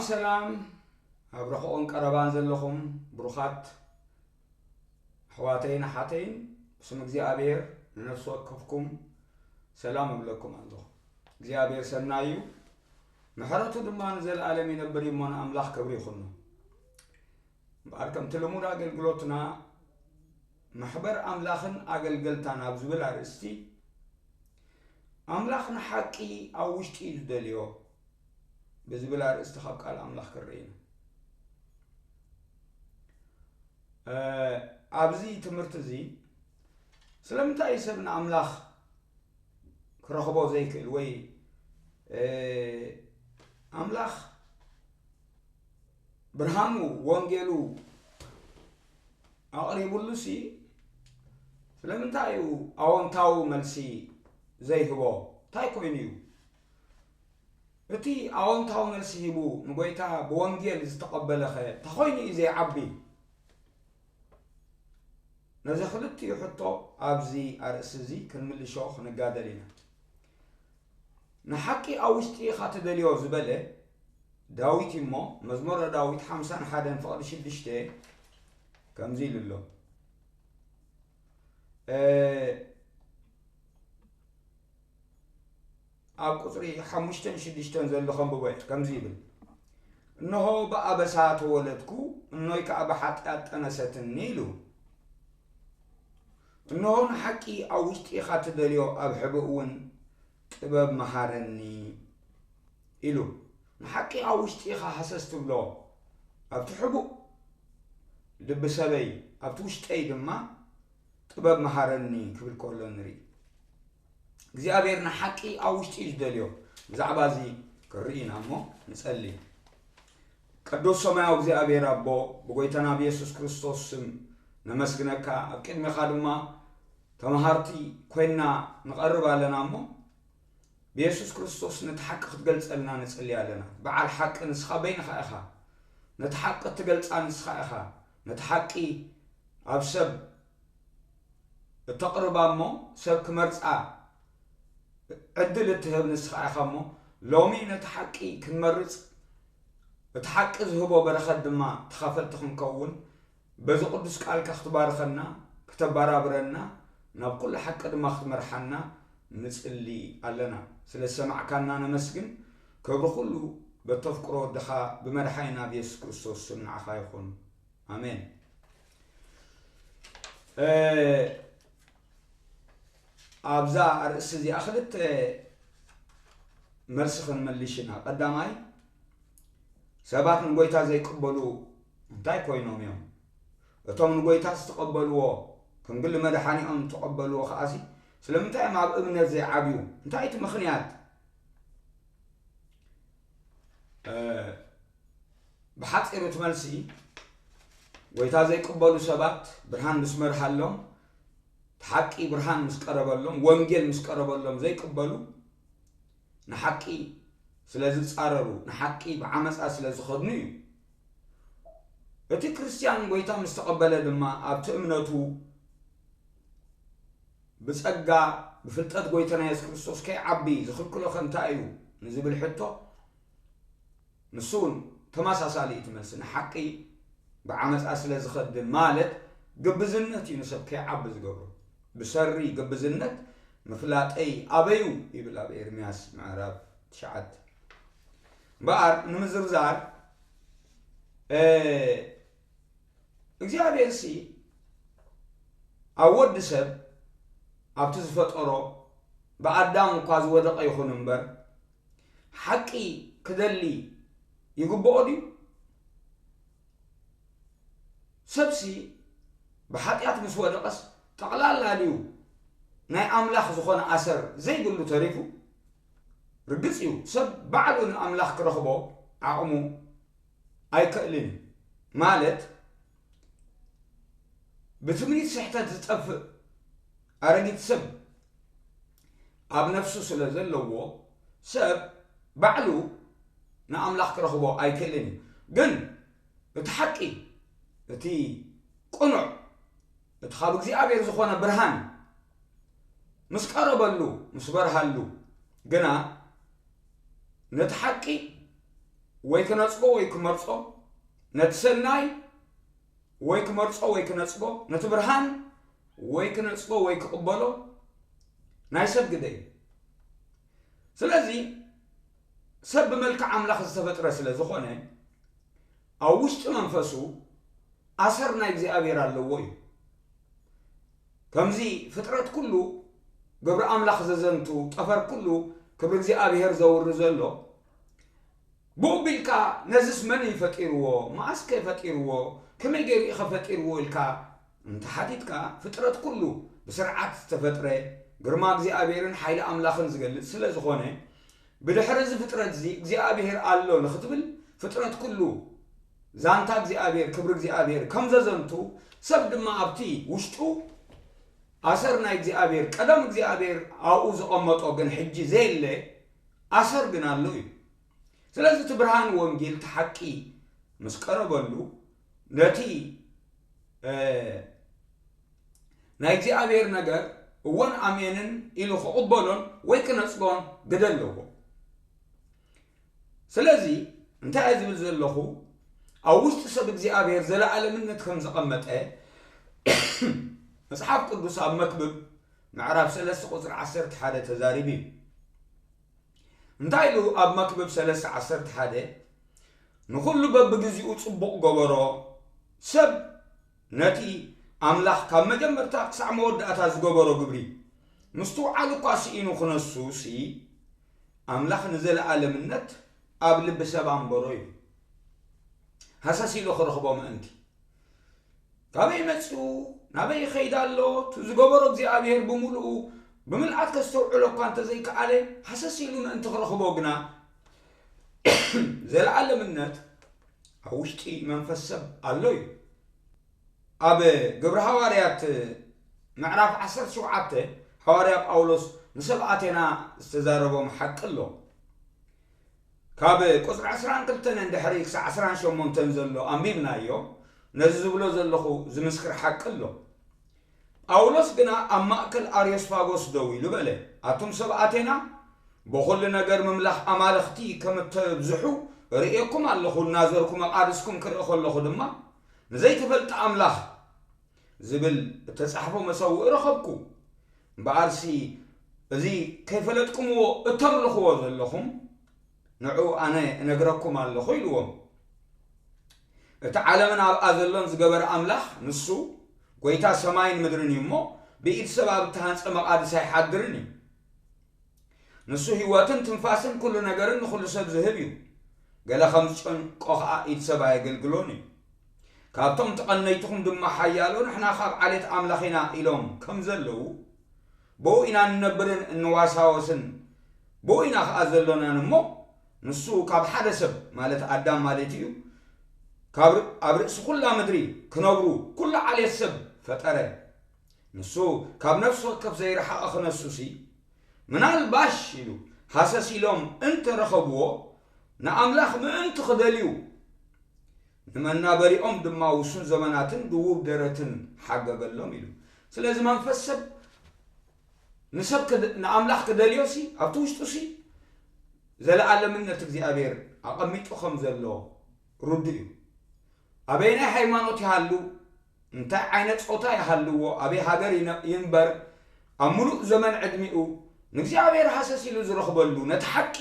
ሰላም ኣብ ርሑቕን ቀረባን ዘለኹም ብሩኻት ኣሕዋተይን ኣሓተይን፣ ብስም እግዚኣብሔር ንነፍሲ ወከፍኩም ሰላም እብለኩም ኣለኹ። እግዚኣብሔር ሰናይ እዩ፣ ምሕረቱ ድማ ንዘለኣለም ይነብር እዩ እሞ ንኣምላኽ ክብሪ ይኹኖ። እምበኣር ከምቲ ልሙድ ኣገልግሎትና ማሕበር ኣምላኽን ኣገልገልታን ኣብ ዝብል ኣርእስቲ፣ ኣምላኽ ንሓቂ ኣብ ውሽጢ እዩ ዝደልዮ ብዝብል ኣርእስቲ ካብ ቃል ኣምላኽ ክንርኢ ኢና። እ፣ ኣብዚ ትምህርቲ እዚ ስለምንታይ እዩ ሰብ ንኣምላኽ ክረኽቦ ዘይክእል ወይ፣ እ፣ ኣምላኽ ብርሃኑ ወንጌሉ ኣቕሪቡሉሲ ስለምንታይ እዩ ኣወንታዊ መልሲ ዘይህቦ? እንታይ ኮይኑ እዩ? እቲ ኣወንታዊ መልሲ ሂቡ ንጎይታ ብወንጌል ዝተቐበለኸ እንተኾይኑ እዩ ዘይዓቢ? ነዚ ክልቲኡ ሕቶ ኣብዚ ኣርእስቲ እዚ ክንምልሾ ክንጋደል ኢና። ንሓቂ ኣብ ውሽጢ ኢኻ ትደልዮ ዝበለ ዳዊት እዩ እሞ፣ መዝሙረ ዳዊት ሓምሳን ሓደን ፍቕዲ ሽዱሽተ ከምዚ ኢሉ ኣሎ። እ፣ ኣብ ቁጽሪ ሓሙሽተን ሽዱሽተን ዘሎ ከንብቦ እየ። ከምዚ ይብል፣ "እንሆ ብኣበሳ ተወለድኩ፣ እኖይ ከኣ ብሓጢኣት ጠነሰትኒ" ኢሉ። "እንሆ ንሓቂ ኣብ ውሽጢ ኢኻ ትደልዮ፣ ኣብ ሕብእ እውን ጥበብ መሃረኒ" ኢሉ። ንሓቂ ኣብ ውሽጢ ኢኻ ሃሰስ ትብሎ፣ ኣብቲ ሕቡእ ልቢ ሰበይ፣ ኣብቲ ውሽጠይ ድማ ጥበብ መሃረኒ ክብል ከሎ ንርኢ። እግዚኣብሔር ንሓቂ ኣብ ውሽጢ እዩ ዝደልዮ። ብዛዕባ እዚ ክንርኢ ኢና እሞ ንጸሊ። ቅዱስ ሰማያዊ እግዚኣብሔር ኣቦ፣ ብጎይታና ብየሱስ ክርስቶስ ስም ነመስግነካ። ኣብ ቅድሜኻ ድማ ተመሃርቲ ኮይና ንቐርብ ኣለና እሞ፣ ብየሱስ ክርስቶስ ነቲ ሓቂ ክትገልጸልና ንጽሊ ኣለና። በዓል ሓቂ ንስኻ በይንኻ ኢኻ። ነቲ ሓቂ እትገልጻ ንስኻ ኢኻ። ነቲ ሓቂ ኣብ ሰብ እተቕርባ እሞ፣ ሰብ ክመርጻ ዕድል እትህብ ንስኻ ኢኻ እሞ፣ ሎሚ ነቲ ሓቂ ክንመርጽ፣ እቲ ሓቂ ዝህቦ በረኸት ድማ ተኻፈልቲ ክንከውን፣ በዚ ቅዱስ ቃልካ ክትባርኸና፣ ክተበራብረና፣ ናብ ኩሉ ሓቂ ድማ ክትመርሓና ንጽሊ ኣለና። ስለ ዝሰማዕካና ነመስግን። ክብሪ ኩሉ በተፍቅሮ ወድኻ ብመድሓኒና ብየሱስ ክርስቶስ ስም ንዓኻ ይኹን። ኣሜን። እ፣ ኣብዛ ኣርእስቲ እዚኣ ክልተ መልሲ ክንመልሽ ኢና። ቀዳማይ፣ ሰባት ንጎይታ ዘይቅበሉ እንታይ ኮይኖም እዮም? እቶም ንጎይታ ዝተቐበልዎ፣ ከም ግሊ መድሓኒኦም ዝተቐበልዎ ከኣሲ ስለምንታይ እዮም ኣብ እምነት ዘይዓብዩ? እንታይ እቲ ምኽንያት? እ፣ ብሓጺሩ እቲ መልሲ፣ ጎይታ ዘይቅበሉ ሰባት ብርሃን ምስ መርሃሎም፣ እቲ ሓቂ ብርሃን ምስ ቀረበሎም፣ ወንጌል ምስ ቀረበሎም ዘይቅበሉ፣ ንሓቂ ስለ ዝጻረሩ፣ ንሓቂ ብዓመጻ ስለ ዝኸድኑ እዩ። እቲ ክርስትያን ጎይታ ምስ ተቐበለ ድማ፣ ኣብቲ እምነቱ ብጸጋ፣ ብፍልጠት ጎይታና የሱስ ክርስቶስ ከይዓቢ ዝኽልክሎ ከ እንታይ እዩ ንዝብል ሕቶ፣ ንሱ እውን ተመሳሳሊ እዩ እቲ መልሲ። ንሓቂ ብዓመጻ ስለ ዝኸድን፣ ማለት ግብዝነት እዩ ንሰብ ከይዓቢ ዝገብሮ። "ብሰሪ ግብዝነት ምፍላጠይ ኣበዩ" ይብል ኣብ ኤርምያስ ምዕራፍ ትሽዓተ። እምበኣር ንምዝርዛር፣ እ፣ እግዚኣብሔርሲ ኣብ ወዲ ሰብ፣ ኣብቲ ዝፈጠሮ፣ ብኣዳም እኳ ዝወደቐ ይኹን እምበር፣ ሓቂ ክደሊ ይግብኦ ድዩ? ሰብሲ ብሓጢኣት ምስ ወደቐስ፣ ጠቕላላ ድዩ ናይ ኣምላኽ ዝኾነ ኣሰር ዘይብሉ ተሪፉ? ርግጽ እዩ፣ ሰብ ባዕሉ ንኣምላኽ ክረኽቦ ዓቕሙ ኣይክእልን እዩ። ማለት፣ ብትምኒት ስሕተት ዝጠፍእ ኣረጊት ሰብ ኣብ ነፍሱ ስለ ዘለዎ፣ ሰብ ባዕሉ ንኣምላኽ ክረኽቦ ኣይክእልን እዩ። ግን እቲ ሓቂ፣ እቲ ቅኑዕ፣ እቲ ካብ እግዚኣብሔር ዝኾነ ብርሃን ምስ ቀረበሉ፣ ምስ በርሃሉ ግና፣ ነቲ ሓቂ ወይ ክነጽጎ ወይ ክመርጾ፣ ነቲ ሰናይ ወይ ክመርጾ ወይ ክነጽጎ፣ ነቲ ብርሃን ወይ ክነጽጎ ወይ ክቕበሎ ናይ ሰብ ግደ እዩ። ስለዚ ሰብ ብመልክዕ ኣምላኽ ዝተፈጥረ ስለ ዝኾነ፣ ኣብ ውሽጢ መንፈሱ ኣሰር ናይ እግዚኣብሔር ኣለዎ እዩ። ከምዚ ፍጥረት ኩሉ ግብሪ ኣምላኽ ዘዘንቱ፣ ጠፈር ኩሉ ክብሪ እግዚኣብሔር ዘውሪ ዘሎ፣ ብኡ ቢልካ ነዝስ መን እዩ ፈጢርዎ? መኣስከ ፈጢርዎ? ከመይ ገይሩ ኢኸ ፈጢርዎ? ኢልካ እንተሓቲትካ፣ ፍጥረት ኩሉ ብስርዓት ዝተፈጥረ፣ ግርማ እግዚኣብሔርን ሓይሊ ኣምላኽን ዝገልጽ ስለ ዝኾነ፣ ብድሕሪ እዚ ፍጥረት እዚ እግዚኣብሔር ኣሎ ንኽትብል፣ ፍጥረት ኩሉ ዛንታ እግዚኣብሔር፣ ክብሪ እግዚኣብሔር ከም ዘዘንቱ፣ ሰብ ድማ ኣብቲ ውሽጡ ኣሰር ናይ እግዚኣብሔር፣ ቀደም እግዚኣብሔር ኣብኡ ዘቐመጦ ግን ሕጂ ዘየለ ኣሰር ግን ኣሎ እዩ። ስለዚ እቲ ብርሃን ወንጌል እቲ ሓቂ ምስ ቀረበሉ፣ ነቲ፣ እ፣ ናይ እግዚኣብሔር ነገር እወን ኣሜንን ኢሉ ክቕበሎን ወይ ክነጽጎን ግደ ኣለዎ። ስለዚ እንታይ እየ ዝብል ዘለኹ? ኣብ ውሽጢ ሰብ እግዚኣብሔር ዘለኣለምነት ከም ዘቐመጠ መጽሓፍ ቅዱስ ኣብ መክብብ ምዕራፍ ሰለስተ ቁጽሪ ዓሰርተ ሓደ ተዛሪቡ እዩ። እንታይ ኢሉ ኣብ መክብብ ሰለስተ ዓሰርተ ሓደ? ንኹሉ በብግዜኡ ጽቡቕ ገበሮ። ሰብ ነቲ ኣምላኽ ካብ መጀመርታ ክሳዕ መወዳእታ ዝገበሮ ግብሪ ምስትውዓል እኳ ስኢኑ ክነሱ ሲ፣ ኣምላኽ ንዘለኣለምነት ኣብ ልቢ ሰብ ኣንበሮ እዩ። ሃሰስ ኢሉ ክረኽቦ ምእንቲ። ካበይ መጺኡ? ናበይ ይኸይድ ኣሎ? እቲ ዝገበሮ እግዚኣብሔር ብምሉኡ ብምልኣት ከስተውዕሎ እኳ እንተዘይከኣለ፣ ሃሰስ ኢሉ ምእንቲ ክረኽቦ ግና፣ ዘለኣለምነት ኣብ ውሽጢ መንፈስ ሰብ ኣሎ እዩ። ኣብ ግብሪ ሃዋርያት ምዕራፍ ዓሰርተ ሸውዓተ፣ ሃዋርያ ጳውሎስ ንሰብ ኣቴና ዝተዛረቦም ሓቂ ኣሎ። ካብ ቁጽሪ ዕስራን ክልተን እንድሕሪ ክሳዕ ዕስራን ሸሞንተን ዘሎ ኣንቢብናዮ። ነዚ ዝብሎ ዘለኹ ዝምስክር ሓቂ ኣሎ። ጳውሎስ ግና ኣብ ማእከል ኣርዮስፋጎስ ደው ኢሉ በለ፣ ኣቱም ሰብ ኣቴና፣ ብኹሉ ነገር ምምላኽ ኣማልኽቲ ከም እተብዝሑ ርእየኩም ኣለኹ፣ እናዘርኩ መቓድስኩም ክርኢ ከለኹ ድማ፣ ንዘይተፈልጠ ኣምላኽ ዝብል እተጻሕፎ መሰውኢ ረኸብኩ። እምበኣርሲ እዚ ከይፈለጥኩምዎ እተምልኽዎ ዘለኹም፣ ንዑ ኣነ እነግረኩም ኣለኹ ኢልዎም። እቲ ዓለምን ኣብኣ ዘሎን ዝገበረ ኣምላኽ ንሱ ጐይታ ሰማይን ምድርን እዩ እሞ፣ ብኢድ ሰብ ኣብ እተሃንጸ መቓድስ ኣይሓድርን እዩ። ንሱ ህይወትን ትንፋስን ኩሉ ነገርን ንኹሉ ሰብ ዝህብ እዩ። ገለ ከም ዝጨንቆ ኸኣ ኢድ ሰብ ኣየገልግሎን እዩ። ካብቶም ተቐነይትኹም ድማ ሓያሎ ንሕና ካብ ዓሌት ኣምላኽ ኢና ኢሎም ከም ዘለዉ፣ ብኡ ኢና እንነብርን እንዋሳወስን፣ ብኡ ኢና ኸኣ ዘሎናን እሞ፣ ንሱ ካብ ሓደ ሰብ፣ ማለት ኣዳም ማለት እዩ፣ ካብ ር-፣ ኣብ ርእሲ ኩላ ምድሪ ክነብሩ ኩሉ ዓሌት ሰብ ፈጠረ። ንሱ ካብ ነፍሲ ወከፍ ዘይረሓቐ ክነሱሲ፣ ምናልባሽ ኢሉ ሃሰስ ኢሎም እንተረኸብዎ፣ ንኣምላኽ ምእንቲ ክደልዩ፣ ንመናበሪኦም ድማ ውሱን ዘመናትን ድዉብ ደረትን ሓገገሎም ኢሉ። ስለዚ መንፈስ ሰብ ንሰብ ክደ-፣ ንኣምላኽ ክደልዮሲ፣ ኣብቲ ውሽጡሲ ዘለኣለምነት እግዚኣብሔር ኣቐሚጡ ከም ዘሎ ርዱእ እዩ። ኣበየናይ ሃይማኖት ይሃሉ፣ እንታይ ዓይነት ጾታ ይሃልዎ፣ ኣበይ ሃገር ይነ-፣ ይንበር፣ ኣብ ምሉእ ዘመን ዕድሚኡ ንእግዚኣብሔር ሃሰስ ኢሉ ዝረኽበሉ፣ ነቲ ሓቂ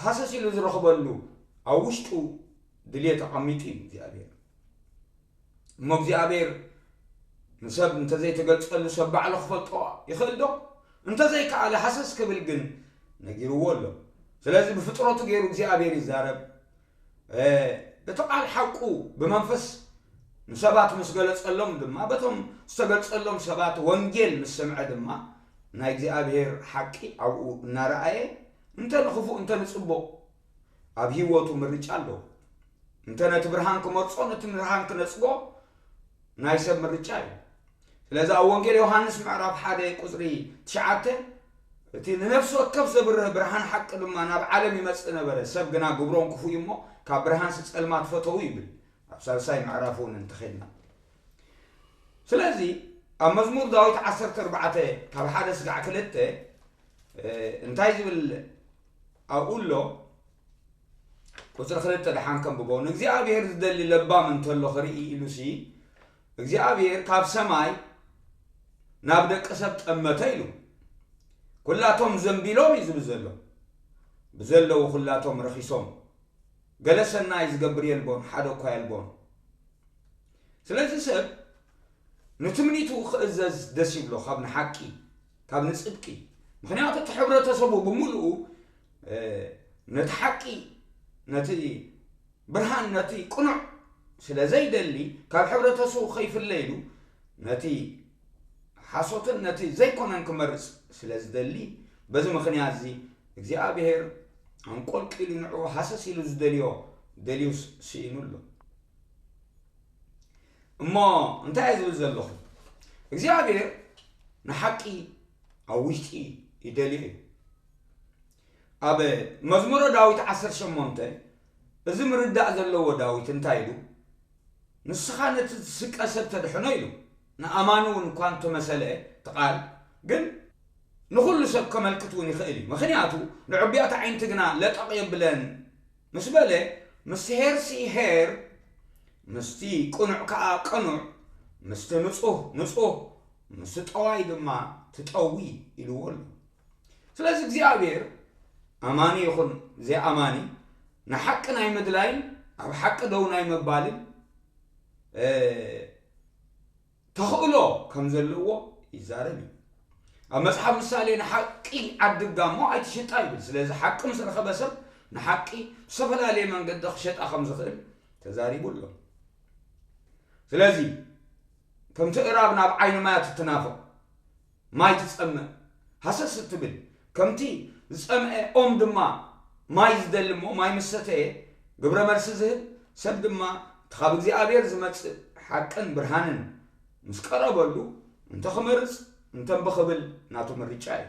ሃሰስ ኢሉ ዝረኽበሉ ኣብ ውሽጡ ድልየት ኣቐሚጡ እዩ እግዚኣብሔር። እሞ እግዚኣብሔር ንሰብ እንተዘይተገልጸሉ ሰብ ባዕሉ ክፈልጦ ይኽእል ዶ? እንተዘይከኣለ ሃሰስ ክብል ግን ነጊርዎ ኣሎ። ስለዚ ብፍጥረቱ ገይሩ እግዚኣብሔር ይዛረብ። እ፣ እቲ ቃል ሓቁ ብመንፈስ ንሰባት ምስ ገለጸሎም ድማ፣ በቶም ዝተገልጸሎም ሰባት ወንጌል ምስ ሰምዐ ድማ፣ ናይ እግዚኣብሔር ሓቂ ኣብኡ እናረኣየ፣ እንተ ንኽፉእ እንተ ንጽቡቕ ኣብ ህይወቱ ምርጫ ኣለዎ። እንተ ነቲ ብርሃን ክመርጾ፣ ነቲ ብርሃን ክነጽጎ ናይ ሰብ ምርጫ እዩ። ስለዚ ኣብ ወንጌል ዮሃንስ ምዕራፍ ሓደ ቁጽሪ ትሽዓተ፣ እቲ ንነፍሲ ወከፍ ዘብርህ ብርሃን ሓቂ ድማ ናብ ዓለም ይመጽእ ነበረ፣ ሰብ ግና ግብሮም ክፉእ እዩ እሞ ካብ ብርሃንሲ ጸልማት ፈተዉ ይብል። ኣብ ሳልሳይ ምዕራፍ እውን እንተኸድና። ስለዚ ኣብ መዝሙር ዳዊት ዓሰርተ ኣርባዕተ ካብ ሓደ ስጋዕ ክልተ፣ እ፣ እንታይ ዝብል ኣብኡ ኣሎ? ቁፅሪ ክልተ ደሓን ከንብቦ። ንእግዚኣብሔር ዝደሊ ለባም እንተሎ ክርኢ ኢሉሲ እግዚኣብሔር ካብ ሰማይ ናብ ደቂ ሰብ ጠመተ ኢሉ። ኩላቶም ዘንቢሎም እዩ ዝብል ዘሎ። ብዘለዉ ኩላቶም ረኺሶም። ገለ ሰናይ ዝገብር የልቦን፣ ሓደ እኳ የልቦን። ስለዚ ሰብ ንትምኒቱ ክእዘዝ ደስ ይብሎ፣ ካብ ንሓቂ፣ ካብ ንጽድቂ። ምኽንያቱ እቲ ሕብረተሰቡ ብምሉኡ፣ እ፣ ነቲ ሓቂ፣ ነቲ ብርሃን፣ ነቲ ቅኑዕ ስለ ዘይደሊ፣ ካብ ሕብረተሰቡ ከይፍለ ኢሉ ነቲ ሓሶትን ነቲ ዘይኮነን ክመርጽ ስለ ዝደሊ፣ በዚ ምኽንያት እዚ እግዚኣብሔር ኣንቆልቂሉ ንዕኡ ሃሰስ ኢሉ ዝደልዮ ደልዩ ስኢኑ ኣሎ። እሞ እንታይ እየ ዝብል ዘለኹ? እግዚኣብሔር ንሓቂ ኣብ ውሽጢ ይደልዮ እዩ። ኣብ መዝሙረ ዳዊት ዓሰርተ ሸሞንተ እዚ ምርዳእ ዘለዎ ዳዊት እንታይ ኢሉ? ንስኻ ነቲ ዝስቀ ሰብ ተድሕኖ ኢሉ። ንኣማኒ እውን እኳ እንተመሰለ እቲ ቃል፣ ግን ንኹሉ ሰብ ከመልክት እውን ይኽእል እዩ። ምኽንያቱ ንዕቡያት ኣዒንቲ ግና ለጠቕ የብለን ምስ በለ፣ ምስቲ ሄርሲ ሄር፣ ምስቲ ቅኑዕ ከኣ ቅኑዕ፣ ምስቲ ንጹህ ንጹህ፣ ምስቲ ጠዋይ ድማ ትጠዊ ኢልዎ ኣሎ። ስለዚ እግዚኣብሔር ኣማኒ ይኹን ዘይኣማኒ ንሓቂ ናይ ምድላይን ኣብ ሓቂ ደው ናይ ምባልን፣ እ፣ ተኽእሎ ከም ዘለዎ ይዛረብ እዩ። ኣብ መጽሓፍ ምሳሌ ንሓቂ ዓድጋ እሞ ኣይትሽጣ ይብል። ስለዚ ሓቂ ምስ ረኸበ ሰብ ንሓቂ ብዝተፈላለየ መንገዲ ክሸጣ ከም ዝኽእል ተዛሪቡ ኣሎ። ስለዚ ከምቲ እራብ ናብ ዓይኒ ማያት እትናፍቕ፣ ማይ ትጸምእ፣ ሃሰስ እትብል፣ ከምቲ ዝጸምአ ኦም ድማ ማይ ዝደሊ እሞ ማይ ምስ ሰተየ ግብረ መልሲ ዝህብ፣ ሰብ ድማ እቲ ካብ እግዚኣብሔር ዝመጽእ ሓቅን ብርሃንን ምስ ቀረበሉ እንተ ክመርጽ እንተ እምቢ ክብል ናቱ ምርጫ እዩ።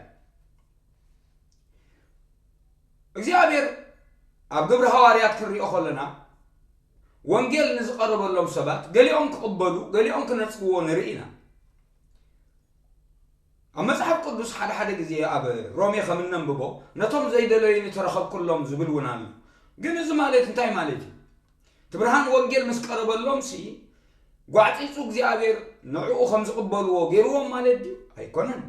እግዚኣብሔር ኣብ ግብሪ ሃዋርያት ክንሪኦ ከለና ወንጌል ንዝቐረበሎም ሰባት ገሊኦም ክቕበሉ ገሊኦም ክነጽግዎ ንርኢ ኢና። ኣብ መጽሓፍ ቅዱስ ሓደ ሓደ ግዜ ኣብ ሮሜ ከም እነንብቦ ነቶም ዘይደለዩኒ ተረኸብኩሎም ዝብል እውን ኣሎ። ግን እዚ ማለት እንታይ ማለት እዩ? እቲ ብርሃን ወንጌል ምስ ቀረበሎም ሲ ጓዕጺጹ እግዚኣብሔር ንዕኡ ከም ዝቕበልዎ ገይርዎም ማለት ድዩ? ኣይኮነን።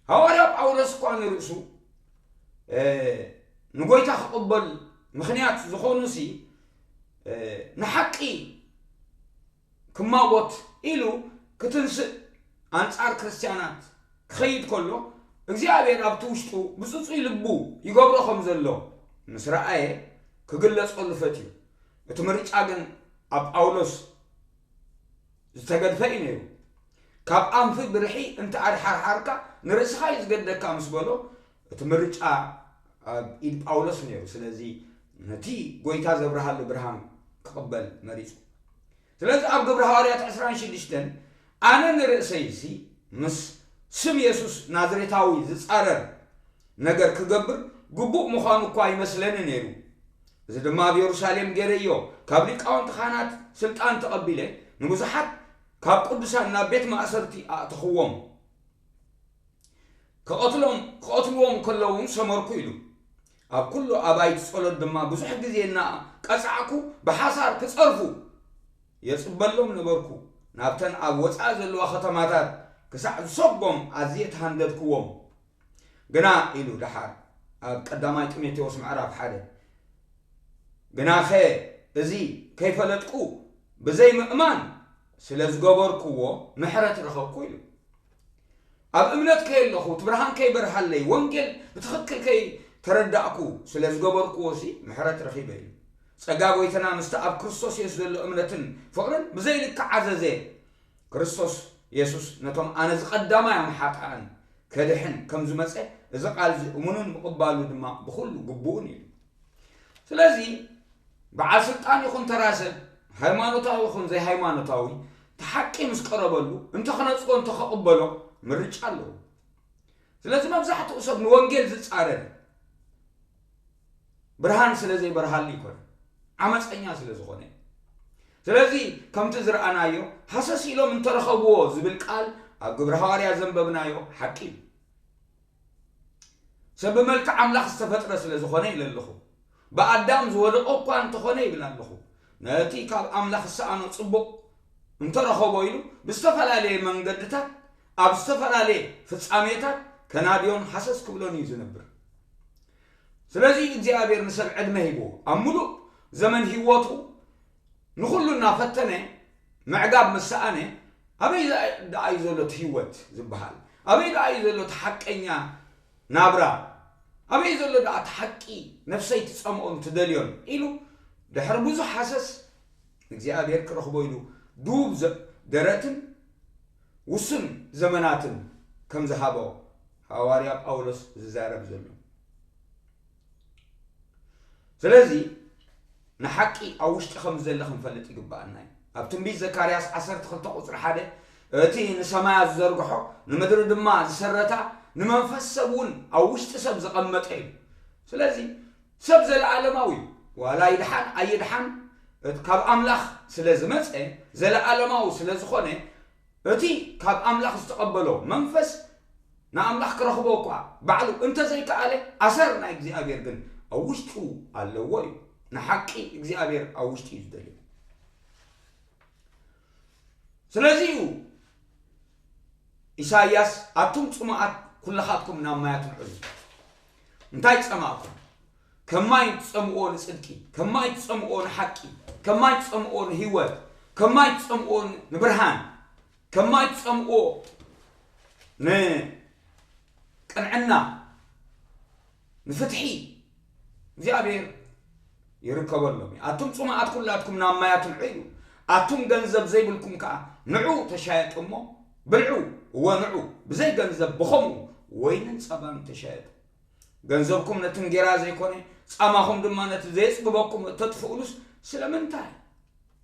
ሃዋርያ ጳውሎስ እኳ ንርእሱ፣ እ፣ ንጎይታ ክቕበል ምኽንያት ዝኾኑ ሲ፣ እ፣ ንሓቂ ክማጎት ኢሉ ክትንስእ ኣንጻር ክርስትያናት ክኸይድ ከሎ፣ እግዚኣብሔር ኣብቲ ውሽጡ ብጽጹይ ልቡ ይገብሮ ከም ዘሎ ምስ ረኣየ ክግለጸሉ ፈትዩ። እቲ ምርጫ ግን ኣብ ጳውሎስ ዝተገድፈ እዩ ነይሩ። ካብ ኣንፊ ብርሒ እንተ ኣድሓርሓርካ ንርእስኻ እዩ ዝገደካ ምስ በሎ፣ እቲ ምርጫ ኣብ ኢድ ጳውሎስ ነይሩ። ስለዚ ነቲ ጎይታ ዘብርሃሉ ብርሃን ክቕበል መሪጹ። ስለዚ ኣብ ግብሪ ሃዋርያት ዕስራን ሽዱሽተን ኣነ ንርእሰይሲ ምስ ስም የሱስ ናዝሬታዊ ዝጻረር ነገር ክገብር ግቡእ ምዃኑ እኳ ይመስለኒ ነይሩ። እዚ ድማ ኣብ የሩሳሌም ገይረዮ፣ ካብ ሊቃውንቲ ካህናት ስልጣን ተቐቢለ ንብዙሓት ካብ ቅዱሳን ናብ ቤት ማእሰርቲ ኣእተኽዎም። ክቐትሎም፣ ክቐትልዎም ከለዉ እውን ሰመርኩ ኢሉ። ኣብ ኩሉ ኣባይቲ ጸሎት ድማ ብዙሕ ግዜ እናቐጻዕኩ ብሓሳር ክጸርፉ የጽበሎም ነበርኩ። ናብተን ኣብ ወጻኢ ዘለዋ ከተማታት ክሳዕ ዝሰጎም ኣዝየ ተሃንደድክዎም። ግና ኢሉ ደሓር ኣብ ቀዳማይ ጢሞቴዎስ ምዕራፍ ሓደ፣ ግናኸ እዚ ከይፈለጥኩ ብዘይ ምእማን ስለ ዝገበርክዎ ምሕረት ረኸብኩ ኢሉ። ኣብ እምነት ከየለኹ፣ እቲ ብርሃን ከይበርሃለይ፣ ወንጌል ብትኽክል ከይተረዳእኩ ስለ ዝገበርክዎ ሲ ምሕረት ረኺበ ኢሉ። ጸጋ ጎይታና ምስቲ ኣብ ክርስቶስ የሱስ ዘሎ እምነትን ፍቕርን ብዘይ ልክዕ ዓዘዘ። ክርስቶስ የሱስ ነቶም ኣነ ዝቐዳማዮም ሓጥኣን ከድሕን ከም ዝመጸ እዚ ቃል እዚ እሙንን ምቕባሉ ድማ ብኹሉ ግቡእን እዩ። ስለዚ በዓል ስልጣን ይኹን ተራ ሰብ፣ ሃይማኖታዊ ይኹን ዘይሃይማኖታዊ፣ እቲ ሓቂ ምስ ቀረበሉ እንተ ክነጽጎ እንተ ክቕበሎ ምርጫ ኣለዎ። ስለዚ መብዛሕትኡ ሰብ ንወንጌል ዝጻረር ብርሃን ስለ ዘይበርሃሉ ይኮነ፣ ዓመፀኛ ስለ ዝኾነ። ስለዚ ከምቲ ዝረኣናዮ ሃሰስ ኢሎም እንተረኸብዎ ዝብል ቃል ኣብ ግብረ ሃዋርያ ዘንበብናዮ ሓቂ እዩ። ሰብ ብመልክዕ ኣምላኽ ዝተፈጥረ ስለ ዝኾነ ኢለ ኣለኹ። ብኣዳም ዝወደቐ እኳ እንተኾነ ይብል ኣለኹ፣ ነቲ ካብ ኣምላኽ ዝሰኣኖ ጽቡቕ እንተረኸቦ ኢሉ ብዝተፈላለየ መንገድታት ኣብ ዝተፈላለየ ፍጻሜታት ከናድዮን ሃሰስ ክብሎን እዩ ዝነብር። ስለዚ እግዚኣብሔር ንሰብ ዕድመ ሂብዎ፣ ኣብ ምሉእ ዘመን ህይወቱ ንኹሉ እናፈተነ ምዕጋብ ምስ ሰኣነ፣ ኣበይ ደኣ እዩ ዘሎ እቲ ህይወት ዝበሃል? ኣበይ ደኣ እዩ ዘሎ እቲ ሓቀኛ ናብራ? ኣበይ ዘሎ ደኣ እቲ ሓቂ ነፍሰይ ትጸምኦን ትደልዮን? ኢሉ ድሕሪ ብዙሕ ሃሰስ እግዚኣብሔር ክረኽቦ ኢሉ ድቡብ ዘ- ደረትን ውሱን ዘመናትን ከም ዝሃቦ ሃዋርያ ጳውሎስ ዝዛረብ ዘሎ። ስለዚ ንሓቂ ኣብ ውሽጢ ከም ዘሎ ክንፈልጥ ይግባኣና እዩ። ኣብ ትንቢት ዘካርያስ ዓሰርተ ክልተ ቁጽሪ ሓደ እቲ ንሰማያት ዝዘርግሖ ንምድሪ ድማ ዝሰረታ ንመንፈስ ሰብ እውን ኣብ ውሽጢ ሰብ ዘቐመጠ እዩ። ስለዚ ሰብ ዘለኣለማዊ እዩ። ዋላ ይድሓን ኣይድሓን እቲ ካብ ኣምላኽ ስለ ዝመጸ ዘለኣለማዊ ስለ ዝኾነ እቲ ካብ ኣምላኽ ዝተቐበሎ መንፈስ ንኣምላኽ ክረኽቦ እኳ ባዕሉ እንተዘይከኣለ ኣሰር ናይ እግዚኣብሔር ግን ኣብ ውሽጡ ኣለዎ እዩ። ንሓቂ እግዚኣብሔር ኣብ ውሽጡ እዩ ዝደልዮ። ስለዚ እዩ ኢሳይያስ ኣቱም ጽሙኣት ኩልኻትኩም ናብ ማያት ንዕዙ። እንታይ ጸማእኩም? ከም ማይ ትጸምእዎ ንጽድቂ፣ ከም ማይ ትጸምእዎ ንሓቂ፣ ከም ማይ ትጸምእዎ ንህይወት፣ ከም ማይ ትጸምእዎ ንብርሃን፣ ከም ማይ ትጸምእዎ ንቅንዕና፣ ንፍትሒ እግዚኣብሔር ይርከበሎም እዩ። ኣቱም ጽሙኣት ኩላትኩም ናብ ማያት ንዑ ኢሉ። ኣቱም ገንዘብ ዘይብልኩም ከኣ ንዑ ተሻየጡ እሞ ብልዑ፣ እወ ንዑ ብዘይ ገንዘብ ብኸምኡ ወይንን ጸባን ተሻየጡ። ገንዘብኩም ነቲ እንጌራ ዘይኮነ፣ ጻማኹም ድማ ነቲ ዘየጽግበኩም እተጥፍኡሉስ ስለምንታይ?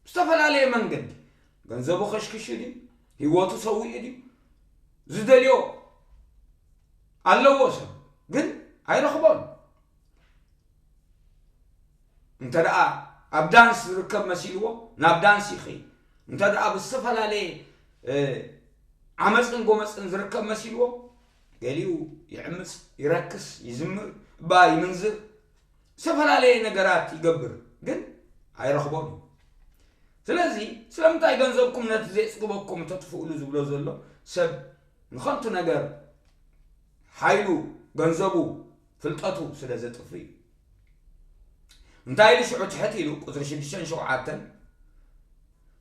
ብዝተፈላለየ መንገዲ ገንዘቡ ከሽክሹ ድዩ? ህይወቱ ሰዊኡ ድዩ? ዝደልዮ ኣለዎ ሰብ ግን ኣይረኽቦን። እንተ ደኣ ኣብ ዳንስ ዝርከብ መሲልዎ ናብ ዳንስ ይኸይድ። እንተ ደኣ ብዝተፈላለየ ዓመፅን ጎመፅን ዝርከብ መሲልዎ ገሊኡ ይዕምፅ፣ ይረክስ፣ ይዝምር፣ እባ ይምንዝር፣ ዝተፈላለየ ነገራት ይገብር፣ ግን ኣይረኽቦን እዩ። ስለዚ ስለምንታይ ገንዘብኩም ነቲ ዘየፅግበኩም ተጥፍእሉ ዝብሎ ዘሎ ሰብ ንኸንቱ ነገር ሓይሉ፣ ገንዘቡ፣ ፍልጠቱ ስለ ዘጥፍእ እዩ። እንታይ ኢሉ ሽዑ ትሕት ኢሉ ቁፅሪ ሽዱሽተን ሸውዓተን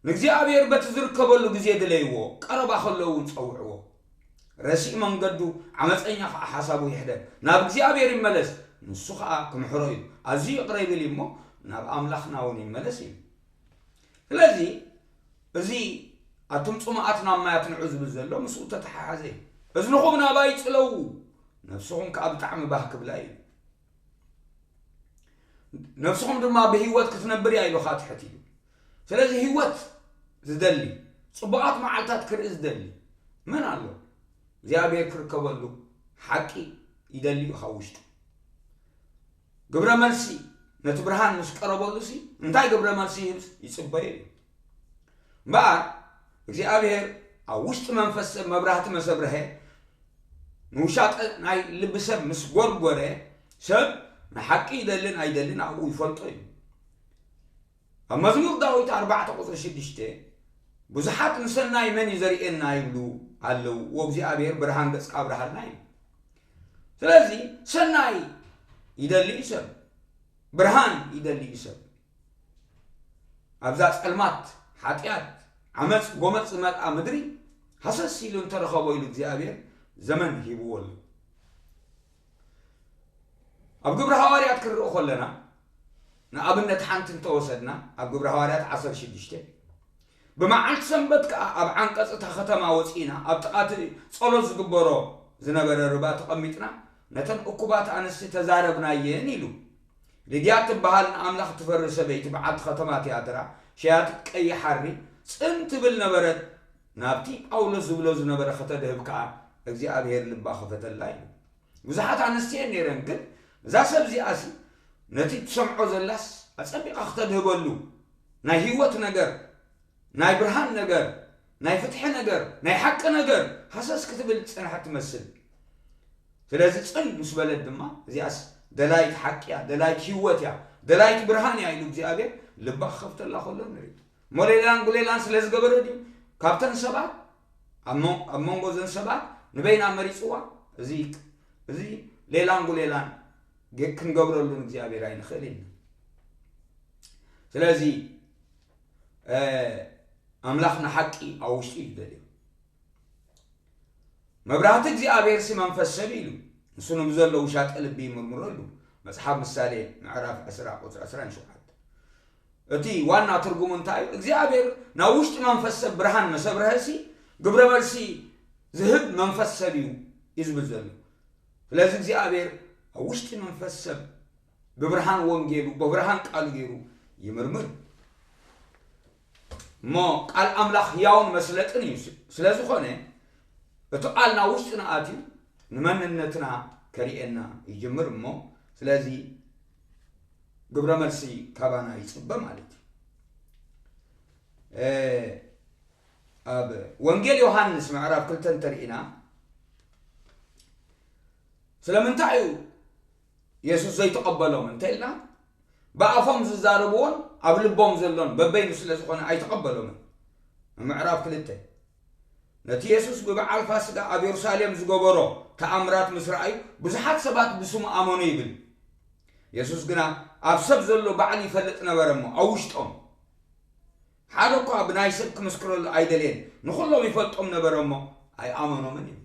ንእግዚኣብሔር በቲ ዝርከበሉ ግዜ ድለይዎ፣ ቀረባ ከሎ እውን ጸውዕዎ። ረሲእ መንገዱ ዓመፀኛ ከዓ ሓሳቡ ይሕደግ፣ ናብ እግዚኣብሔር ይመለስ፣ ንሱ ከዓ ክምሕሮ እዩ፣ ኣዝዩ ይቕረ ይብል እዩ እሞ ናብ ኣምላኽና እውን ይመለስ እዩ። ስለዚ እዚ ኣቱም ጽሙኣት ናብ ማያት ንዑ ዝብል ዘሎ ምስኡ ተተሓሓዘ እዩ። እዝንኹም ናባይ ጽለዉ፣ ነብስኹም ከዓ ብጣዕሚ ባህ ክብላ እዩ። ነብስኹም ድማ ብህይወት ክትነብር እያ ኢሉኻ ትሕት ኢሉ። ስለዚ ህይወት ዝደሊ፣ ጽቡቓት መዓልታት ክርኢ ዝደሊ መን ኣሎ? እግዚኣብሔር ክርከበሉ ሓቂ ይደሊ እዩ ካብ ውሽጡ። ግብረ መልሲ ነቲ ብርሃን ምስ ቀረበሉ ሲ እንታይ ግብረ መልሲ ይህብ ይጽበዮ እዩ። እምበኣር እግዚኣብሔር ኣብ ውሽጢ መንፈስ ሰብ መብራህቲ መሰብርሀ ንውሻጠ ናይ ልቢ ሰብ ምስ ጎርጎረ ሰብ ንሓቂ ይደልን ኣይደልን ኣብኡ ይፈልጦ እዩ። ኣብ መዝሙር ዳዊት ኣርባዕተ ቁፅሪ ሽዱሽተ ብዙሓት ንሰናይ መን እዩ ዘርእየና ይብሉ ኣለዉ፣ ወእግዚኣብሔር ብርሃን ገጽካ ኣብርሃልና እዩ። ስለዚ ሰናይ ይደሊ እዩ ሰብ፣ ብርሃን ይደሊ እዩ ሰብ። ኣብዛ ጸልማት ሓጢኣት ዓመፅ ጎመፅ ዝመልኣ ምድሪ ሃሰስ ኢሉ እንተረኸቦ ኢሉ እግዚኣብሔር ዘመን ሂብዎ ኣሎ። ኣብ ግብሪ ሃዋርያት ክንርኢ ከለና ንኣብነት ሓንቲ እንተወሰድና ኣብ ግብሪ ሃዋርያት ዓሰርተ ሽዱሽተ ብመዓልቲ ሰንበት ከኣ ኣብ ዓንቀጽ እታ ከተማ ወጺእና ኣብ ጥቓ እቲ ጸሎት ዝግበሮ ዝነበረ ርባ ተቐሚጥና ነተን እኩባት ኣንስቲ ተዛረብናየን ኢሉ። ሊድያ እትበሃል ንኣምላኽ እትፈሪ ሰበይቲ በዓልቲ ከተማ ትያትራ ሸያጢት ቀይሕ ሓሪ ጽን ትብል ነበረት። ናብቲ ጳውሎስ ዝብሎ ዝነበረ ከተድህብ ከኣ እግዚኣብሔር ልባ ኸፈተላ ኢሉ። ብዙሓት ኣንስቲ እየን ነይረን፣ ግን እዛ ሰብ እዚኣሲ ነቲ ትሰምዖ ዘላስ ኣጸቢቓ ክተድህበሉ ናይ ህይወት ነገር፣ ናይ ብርሃን ነገር፣ ናይ ፍትሒ ነገር፣ ናይ ሓቂ ነገር ሃሰስ ክትብል ዝጸንሐት ትመስል። ስለዚ ጽን ምስ በለት ድማ እዚኣስ ደላይት ሓቂ እያ፣ ደላይት ህይወት እያ፣ ደላይት ብርሃን እያ ኢሉ እግዚኣብሔር ልባ ክኸፍተላ ከሎ ንርኢ። እሞ ሌላን ጉሌላን ስለ ዝገበረ ድዩ? ካብተን ሰባት፣ ኣብ መን-፣ ኣብ መንጎ ዘን ሰባት ንበይና መሪጽዋ፣ እዚ፣ እዚ ሌላን ጉሌላን ገ-፣ ክንገብረሉ ንእግዚኣብሔር ኣይንኽእል ኢልና። ስለዚ፣ እ፣ ኣምላኽ ንሓቂ ኣብ ውሽጢ እዩ ደልዮ። መብራህቲ እግዚኣብሔር ሲ መንፈስ ሰብ ኢሉ፣ ንሱ ንብዘሎ ውሻጠ ልቢ ይምርምረሉ። መጽሓፍ ምሳሌ ምዕራፍ ዕስራ ቁጽሪ ዕስራን ሸውዓተን። እቲ ዋና ትርጉሙ እንታይ እዩ? እግዚኣብሔር ናብ ውሽጢ መንፈስ ሰብ ብርሃን መሰብረሀ ሲ ግብረ መልሲ ዝህብ መንፈስ ሰብ እዩ፣ እዩ ዝብል ዘሎ። ስለዚ እግዚኣብሔር ኣብ ውሽጢ መንፈስ ሰብ ብብርሃን ወንጌሉ፣ ብብርሃን ቃሉ ገይሩ ይምርምር። እሞ ቃል ኣምላኽ ህያውን መስለጥን እዩ። ስ-፣ ስለ ዝኾነ እቲ ቃል ናብ ውሽጥና ኣትዩ ንመንነትና ከርእየና ይጅምር። እሞ ስለዚ ግብረ መልሲ ካባና ይጽበ ማለት እዩ። እ፣ ኣብ ወንጌል ዮሃንስ ምዕራፍ ክልተ እንተርኢና ስለምንታይ እዩ የሱስ ዘይተቐበሎም እንተ ኢልና፣ ብኣፎም ዝዛረብዎን ኣብ ልቦም ዘሎን በበይኑ ስለ ዝኾነ ኣይተቐበሎምን። ምዕራፍ ክልተ፣ ነቲ የሱስ ብበዓል ፋስጋ ኣብ የሩሳሌም ዝገበሮ ተኣምራት ምስ ረኣዩ፣ ብዙሓት ሰባት ብስሙ ኣመኑ ይብል። የሱስ ግና ኣብ ሰብ ዘሎ ባዕሉ ይፈልጥ ነበረ እሞ፣ ኣብ ውሽጦም ሓደ እኳ ብናይ ሰብ ክምስክረሉ ኣይደልየን፣ ንኹሎም ይፈልጦም ነበረ እሞ ኣይኣመኖምን እዩ።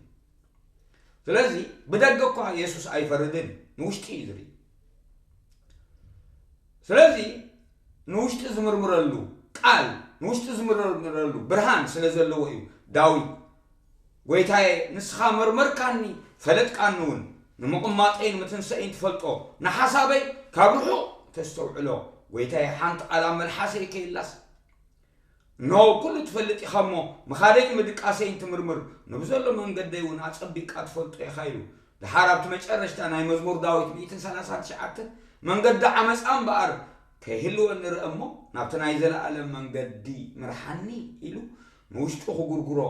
ስለዚ ብደገ እኳ የሱስ ኣይፈርድን፣ ንውሽጢ እዩ ዝርኢ። ስለዚ ንውሽጢ ዝምርምረሉ ቃል፣ ንውሽጢ ዝምርምረሉ ብርሃን ስለ ዘለዎ እዩ። ዳዊት፣ "ጐይታዬ፣ ንስኻ መርመርካኒ፣ ፈለጥካኒ እውን፣ ንምቕማጠይን ምትንሰእይን ትፈልጦ፣ ንሓሳበይ ካብ ርሑቕ ተስተውዕሎ። ጐይታዬ፣ ሓንቲ ቃል ኣብ መልሓሰይ ከይላስ፣ እንሆ፣ ኩሉ ትፈልጥ ኢኻ እሞ፣ ምኻደይን ምድቃሰይን ትምርምር፣ ንብዘሎ መንገደይ እውን ኣጸቢቕካ ትፈልጦ ኢኻ" ኢሉ። ደሓር ኣብቲ መጨረሽታ ናይ መዝሙር ዳዊት ሚእትን ሰላሳን ትሽዓተን፣ "መንገዲ ዓመጻ እምበኣር ከይህልወኒ ርእ እሞ፣ ናብቲ ናይ ዘለኣለም መንገዲ ምርሓኒ" ኢሉ ንውሽጡ ክጉርጉሮ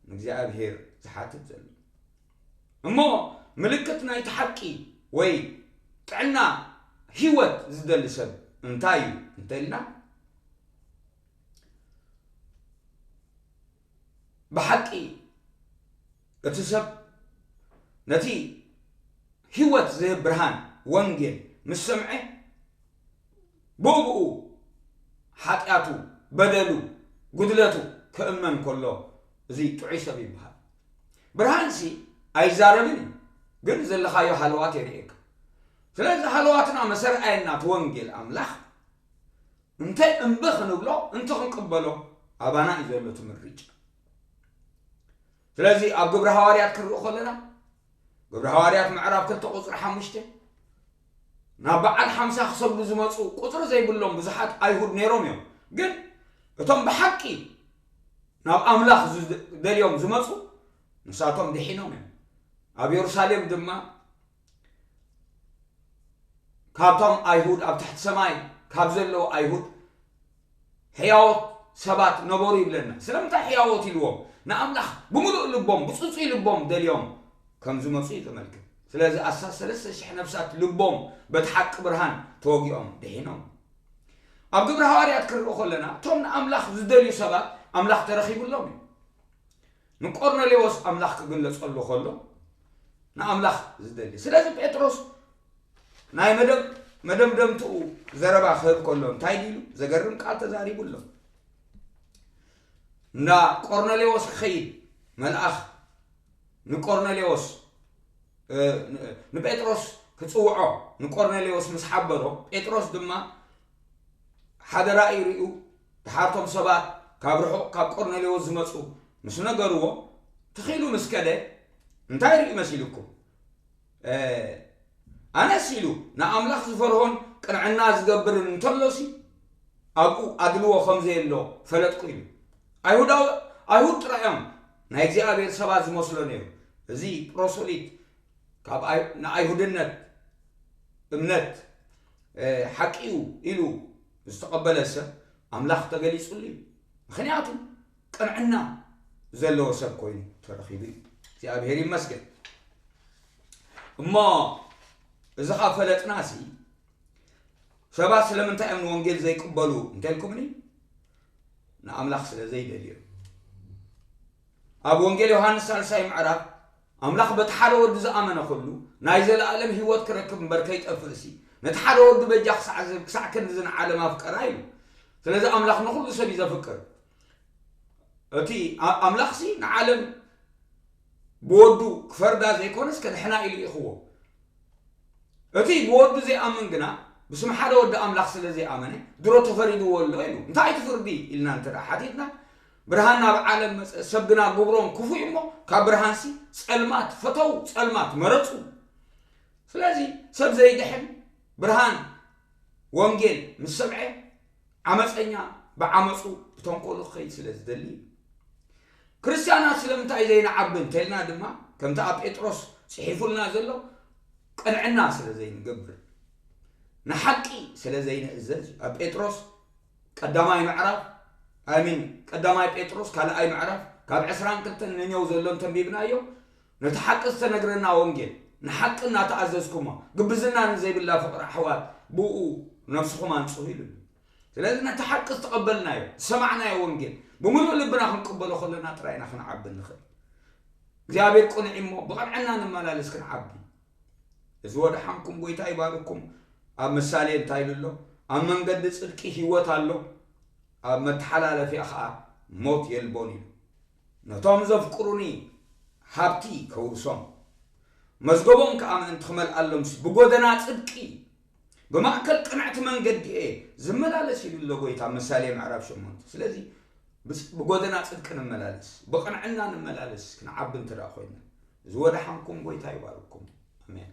ንእግዚኣብሔር ዝሓትት ዘሎ። እሞ ምልክት ናይቲ ሓቂ ወይ ጥዕና ህይወት ዝደሊ ሰብ እንታይ እዩ እንተ ኢልና፣ ብሓቂ እቲ ሰብ ነቲ ህይወት ዝህብ ብርሃን ወንጌል ምስ ሰምዐ፣ ብኡ ብኡ ሓጢኣቱ፣ በደሉ፣ ጉድለቱ ክእመን ከሎ፣ እዚ ጥዑይ ሰብ ይበሃል። ብርሃንሲ ኣይዛረብን እዩ፣ ግን ዘለኻዮ ሃለዋት የርእየካ። ስለዚ ሃለዋትና መሰርኣየና እቲ ወንጌል ኣምላኽ፣ እንተ እምቢ ክንብሎ፣ እንተ ክንቅበሎ፣ ኣባና እዩ ዘሎ እቲ ምርጫ። ስለዚ ኣብ ግብሪ ሃዋርያት ክንርኢ ከለና፣ ግብሪ ሃዋርያት ምዕራፍ ክልተ ቁጽሪ ሓሙሽተ፣ ናብ በዓል ሓምሳ ክሰግዱ ዝመጹ ቁጽሪ ዘይብሎም ብዙሓት ኣይሁድ ነይሮም እዮም። ግን እቶም ብሓቂ ናብ ኣምላኽ ዝደልዮም ዝመጹ፣ ንሳቶም ድሒኖም እዮም። ኣብ የሩሳሌም ድማ ካብቶም ኣይሁድ፣ ኣብ ትሕቲ ሰማይ ካብ ዘለዉ ኣይሁድ ሕያዎት ሰባት ነበሩ ይብለና። ስለምንታይ ሕያዎት ኢልዎም? ንኣምላኽ ብምሉእ ልቦም፣ ብጽጹይ ልቦም ደልዮም ከም ዝመጹ እዩ ዘመልክት። ስለዚ ኣስታት ሰለስተ ሽሕ ነፍሳት ልቦም በቲ ሓቂ ብርሃን ተወጊኦም ድሒኖም። ኣብ ግብሪ ሃዋርያት ክንርኢ ከለና፣ እቶም ንኣምላኽ ዝደልዩ ሰባት ኣምላኽ ተረኺቡሎም እዩ። ንቆርኔሌዎስ ኣምላኽ ክግለጸሉ ከሎ፣ ንኣምላኽ ዝደሊ። ስለዚ ጴጥሮስ ናይ መደም-፣ መደምደምትኡ ዘረባ ክህብ ከሎ እንታይ ድዩ ኢሉ? ዘገርም ቃል ተዛሪቡ ኣሎ። እንዳ ቆርኔሌዎስ ክኸይድ መልኣኽ ንቆርኔሌዎስ፣ እ፣ ን-፣ ንጴጥሮስ ክጽውዖ ንቆርኔሌዎስ ምስ ሓበሮ፣ ጴጥሮስ ድማ ሓደ ራእይ ርእዩ፣ ድሓርቶም ሰባት ካብ ርሑቕ ካብ ቆርኔሌዎስ ዝመጹ ምስ ነገርዎ፣ ትኺሉ ምስ ከደ፣ እንታይ ርእዩ መሲልኩም? እ፣ ኣነስ ኢሉ ንኣምላኽ ዝፈርሆን ቅንዕና ዝገብርን እንተሎሲ፣ ኣብኡ ኣድልዎ ከም ዘየሎ ፈለጥኩ ኢሉ። ኣይሁዳዊ-፣ ኣይሁድ ጥራይ እዮም ናይ እግዚኣብሔር ሰባት ዝመስሎ ነይሩ። እዚ ፕሮሶሊት ካብ ኣይ-፣ ንኣይሁድነት እምነት፣ እ፣ ሓቂ እዩ ኢሉ ዝተቐበለ ሰብ ኣምላኽ ተገሊጹሉ እዩ። ምኽንያቱ ቅንዕና ዘለዎ ሰብ ኮይኑ ተረኺቡ እዩ። እግዚኣብሔር ይመስገን። እሞ እዚ ኻብ ፈለጥናሲ፣ ሰባት ስለምንታይ እዮም ንወንጌል ዘይቅበሉ እንተልኩምኒ፣ ንኣምላኽ ስለ ዘይደልዩ። ኣብ ወንጌል ዮሃንስ ሳልሳይ ምዕራፍ ኣምላኽ በቲ ሓደ ወዱ ዝኣመነ ኩሉ ናይ ዘለኣለም ህይወት ክረክብ እምበር ከይጠፍእሲ፣ ነቲ ሓደ ወዱ በጃ ክሳዕ ዝ- ክሳዕ ክንዲ ዝንዓለም ኣፍቀራ ኢሉ። ስለዚ ኣምላኽ ንኹሉ ሰብ እዩ ዘፍቅር። እቲ ኣ- ኣምላኽሲ ንዓለም ብወዱ ክፈርዳ ዘይኮነስ ከድሕና ኢሉ ይእኽዎ። እቲ ብወዱ ዘይኣምን ግና ብስም ሓደ ወዲ ኣምላኽ ስለ ዘይኣመነ ድሮ ተፈሪድዎ ኣሎ ኢሉ። እንታይ እቲ ፍርዲ ኢልና እንተ ደኣ ሓቲትና፣ ብርሃን ናብ ዓለም መጸ፣ ሰብ ግና ግብሮም ክፉእ እሞ ካብ ብርሃንሲ ጸልማት ፈተው፣ ጸልማት መረጹ። ስለዚ ሰብ ዘይድሕን ብርሃን ወንጌል ምስ ሰምዐ ዓመፀኛ ብዓመፁ ብተንኮሉ ክኸይድ ስለ ዝደሊ እዩ። ክርስትያናት ስለምንታይ ዘይንዓቢ እንተልና ድማ ከምቲ ኣብ ጴጥሮስ ፅሒፉልና ዘሎ ቅንዕና ስለ ዘይንገብር ንሓቂ ስለ ዘይንእዘዝ እዩ። ኣብ ጴጥሮስ ቀዳማይ ምዕራፍ ኣሚን ቀዳማይ ጴጥሮስ ካልኣይ ምዕራፍ ካብ ዕስራን ክልተን ንኔው ዘሎ እንተንቢብናዮ ነቲ ሓቂ ዝተነግረና ወንጌል ንሓቂ እናተኣዘዝኩሞ ግብዝና ንዘይብላ ፍቕሪ ኣሕዋት ብኡ ነፍስኹም ኣንጽሁ ኢሉ። ስለዚ ነቲ ሓቂ ዝተቐበልናዮ ዝሰማዕናዮ ወንጌል ብምሉእ ልብና ክንቅበሎ ከለና ጥራይ ኢና ክንዓቢ ንኽእል። እግዚኣብሔር ቅኑዕ እሞ ብቐንዕና ንመላለስ ክንዓቢ። እዚ ወድሓንኩም ጎይታ ይባርኩም። ኣብ ምሳሌ እንታይ ኢሉ ኣሎ? ኣብ መንገዲ ጽድቂ ህይወት ኣሎ፣ ኣብ መተሓላለፊኣ ኸዓ ሞት የልቦን ኢሉ። ነቶም ዘፍቅሩኒ ሃብቲ ከውርሶም መዝገቦም ከዓ ምእንቲ ክመልኣሎም ብጎደና ጽድቂ ብማእከል ቅንዕቲ መንገዲ እየ ዝመላለስ ኢሉ ኣሎ ጎይታ ምሳሌ ምዕራፍ ሸሞንተ። ስለዚ ብጎደና ጽድቂ ንመላለስ፣ ብቕንዕና ንመላለስ ክንዓቢ እንተ ኮይና እዚ ወደሓንኩም ጎይታ ይባርኩም። ኣሜን።